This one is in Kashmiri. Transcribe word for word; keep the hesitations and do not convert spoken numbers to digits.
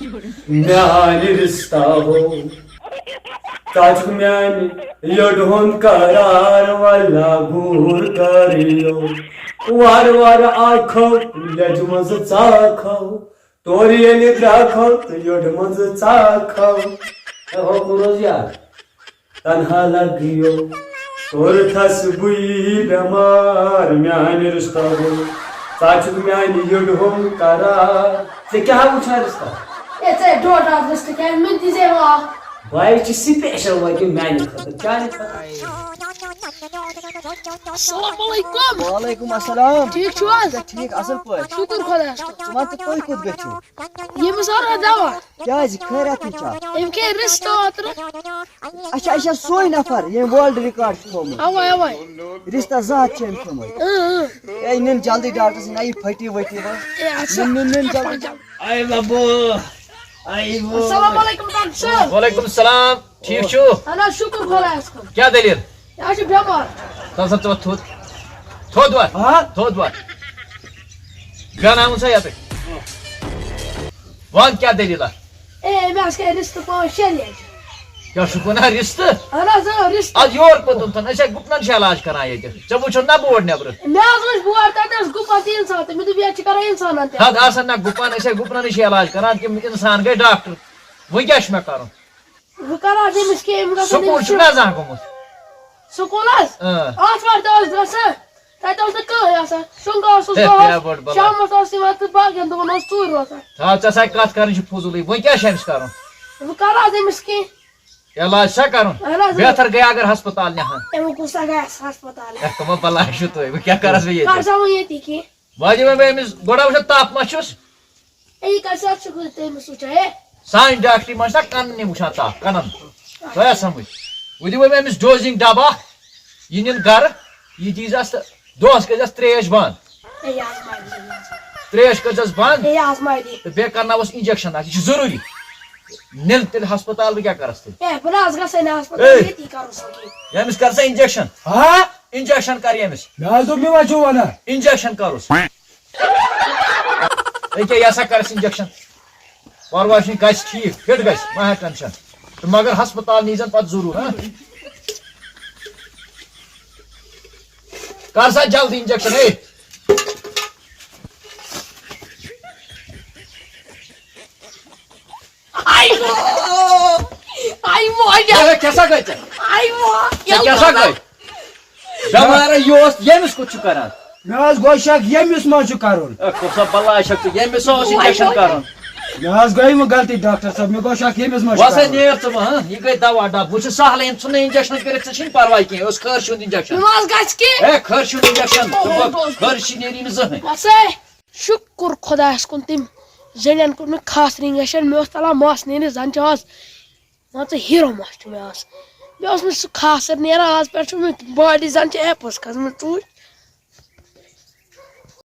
میانہِ رِشتہ ہو، ژٕ چھُکھ میانہِ یٔڈ ہُنٛد قرار، ولا غور کریو۔ وارٕ وارٕ آکھو، لیٚجہِ منٛزٕ ژاکھو، تورٕ ییٚلہِ درٛاکھو تہٕ یٔڈ منٛزٕ ژاکھو۔ اے ہو کوٚر حظ یاد، تنہا لگیو، کوٚرتھس بٕے بٮ۪مار میانہِ رِشتہ ہو، ژٕ چھُکھ میانہِ یٔڈ ہُنٛد قرار۔ ژےٚ کیٛاہ وٕچھان رِشتہ؟ اے، ژےٚ ڈوڈ راتھ رِستہٕ کیٛازِ؟ مےٚ تہِ دیٖزے وۄنۍ اکھ۔ بھاے چھِ سپیشل وۄنۍ میانہِ خٲطرٕ، چانہِ خٲطرٕ۔ السلام علیکم۔ وعلیکم السلام۔ ٹھیٖک چھِو حظ؟ ٹھیٖک، اَصٕل پٲٹھۍ۔ شُکُر خۄدایَس کُن۔ ژٕ وَن تہٕ تُہۍ کوٚت گٔژھِو؟ ییٚمِس اَنہٕ ہا دوا۔ کیٛازِ، خٲراتٕے چھا؟ أمۍ کھیٚیہِ رِستہٕ اوترٕ۔ اچھا، اچھا، سُے نفر، ییٚمۍ world record چھُ تھوٚومُت۔ اَوَے، اَوَے۔ رِستہٕ زٕ ہَتھ چھِ أمۍ کھیٚمٕتۍ۔ اۭں، اۭں۔ اے، نِن جلدی ڈاکٹر سٕنٛدِ، نہ یہِ پھٔٹی ؤٹی وۄنۍ۔ اے، اچھا۔ نِن، نِن، نِن جلدی، جلدی۔ اے بابو، اے بابو۔ السلام علیکم ڈاکٹر صٲب۔ وعلیکم السلام۔ ٹھیٖک چھُو؟ اہن حظ، شُکُر خۄدایَس کُن۔ کیٛاہ دٔلیٖل؟ یہِ حظ چھُ بٮ۪مار۔ تَل سا ژٕ وۄتھ تھوٚد۔ تھوٚد وۄتھ۔ ہا؟ تھوٚد وۄتھ۔ بیٚہناوُن سا یَتٕے۔ وَن کیٛاہ دٔلیٖلہ؟ اے، مےٚ حظ کھے رِستہٕ پانٛژھ شےٚ لیٚجہِ۔ کیٛاہ چھُکھ وَنان، رِستہٕ؟ اہن حظ، اۭں، رِستہٕ۔ اَدٕ یور کوٚت تھَن؟ أسۍ ہے گُپنَن چھِ علاج کَران ییٚتہِ۔ ژےٚ وٕچھُتھ نہ بورڈ نٮ۪برٕ؟ مےٚ حظ وٕچھ بورڈ، تَتہِ ٲس گُپَن تہِ اِنسان تہٕ مےٚ دوٚپ، یَتھ چھِ کَران اِنسانَن تہِ۔ حد آسَن نہ گُپَن، أسۍ ہے گُپنَنٕے چھِ علاج کَران، تِم اِنسان گٔے ڈاکٹر۔ وۄنۍ کیٛاہ چھُ مےٚ کَرُن؟ وۄنۍ کَر حظ أمِس کینٛہہ، أمِس گژھن سکوٗل أمِس چھُکھ نہ زانٛہہ گوٚمُت؟ سکوٗل حظ؟ اۭں۔ آتھوار دۄہ حظ گژھان، تَتہِ اوس نہٕ کٕہٕنۍ آسان۔ شۄنٛگان اوسُس ہے، دۄہَس، بے بٔڑ بَلا۔ شامَس اوس یِوان تہٕ باقیَن دۄہَن اوس ژوٗرِ روزان۔ تھاو، ژےٚ سا کَتھ کَرٕنۍ چھِ فضوٗلٕے، وۄنۍ کیٛاہ چھِ أمِس کَرُن؟ وۄنۍ کَر حظ أمِس کینٛہہ؟ علاج چھا کَرُن؟ اَہَن حظ۔ بہتر گٔے اگر ہسپتال نِہَن۔ ہے، وۄنۍ کُس سا گژھِ ہسپتال؟ ہے، تِمو بَلاے چھُ تُہۍ، وۄنۍ کیٛاہ کَرَس بہٕ ییٚتہِ؟ کَر سا وۄنۍ ییٚتی کینٛہہ۔ وۄنۍ دِمَے بہٕ أمِس، گۄڈٕ وٕچھو تَپھ ما چھُس۔ اے، یہِ کَتہِ سا چھُکھ تٔمِس وٕچھان، ہے؟ سانہِ ڈاکٹری منٛز چھِ نا کَننٕے وٕچھان تَپھ، کَنَن۔ تۄہہِ آ سَمٕجھ؟ وۄنۍ دِمو أمِس ڈوزِنٛگ ڈَبہٕ اَکھ، یہِ نِن گَرٕ، یہِ دیٖزٮ۪س تہٕ دۄہَس کٔرۍزٮ۪س ترٛیش بنٛد۔ ہے، یہِ آزماے دِ، یہِ آزماے۔ ترٛیش کٔرۍزٮ۪س بنٛد۔ ہے، یہِ آزماے دِ۔ تہٕ بیٚیہِ کَرناوَس اِنجَکشَن اَتھ، یہِ چھُ ضروٗری۔ نِن تیٚلہِ ہسپتال، بہٕ کیٛاہ کَرَس تیٚلہِ؟ ہے، بہٕ نہ حظ گژھَے نہٕ ہسپتال، اے! ییٚتی کَرُس وۄنۍ۔ ییٚمِس کَر سا اِنجَکشَن۔ ہا؟ اِنجَکشَن کَر ییٚمِس۔ مےٚ حظ دوٚپ، مےٚ ما چھُو وَنان؟ اِنجَکشَن کَرُس۔ أکیٛاہ، یہِ ہسا کَرَس اِنجَکشَن۔ پَرواے چھُنہٕ، گژھِ ٹھیٖک، فِٹ گژھِ، مہ ہےٚ ٹٮ۪نشَن۔ تہٕ مگر ہسپتال نیٖزٮ۪ن پَتہٕ ضروٗر، ہاں؟ کَر سا جلدی اِنجَکشَن، ہے۔ آیہِ وو! آیہِ موجا! اے، کیٛاہ سا گٔے ژےٚ؟ آیہِ وو! ژےٚ کیٛاہ سا گٔے؟ بٮ۪مارا یہِ اوس، ییٚمِس کُتھ چھُ کران؟ مےٚ حظ گوٚو شک، ییٚمِس ما چھُ کرُن؟ اے، کُس سا بلاے چھکھ ژٕ؟ ییٚمِس اوس اِنجَکشَن کرُن۔ مےٚ حظ گٔے وۄنۍ غلطی ڈاکٹر صٲب، مےٚ گوٚو شک، ییٚمِس ما چھُ وَسا کرُن۔ نیر ژٕ وۄنۍ، ہاں؟ یہِ گٔے دوا ڈبہٕ۔ وۄنۍ چھُ سہلٕے، ژٕ ژھٕن نہٕ اِنجَکشَن کٔرِتھ، ژےٚ چھُنہٕ پَرواے کینٛہہ، یہِ اوس خٲرشہِ ہُنٛد اِنجَکشَن۔ مےٚ ما حظ گژھِ کینٛہہ؟ اے، خٲرشہِ ہُنٛد اِنجَکشَن، ژٕ بَ-، خٲرشہِ نیری نہٕ زٕہٕنۍ۔ وَسا۔ شُکُر خۄدایَس کُن، تٔمۍ زٔنٮ۪ن کوٚر مےٚ خاص رِنٛگ اَشَن۔ مےٚ اوس تَلان مَس نیرِ زَن چھِ آز، مان ژٕ، ہیٖرو مَس چھُ مےٚ آز۔ مےٚ اوس نہٕ سُہ خاصر نیران، آز پٮ۪ٹھ چھُ مےٚ باڈی زَن چھِ ایپٕس کھٔژمٕژ ژوٗرِ۔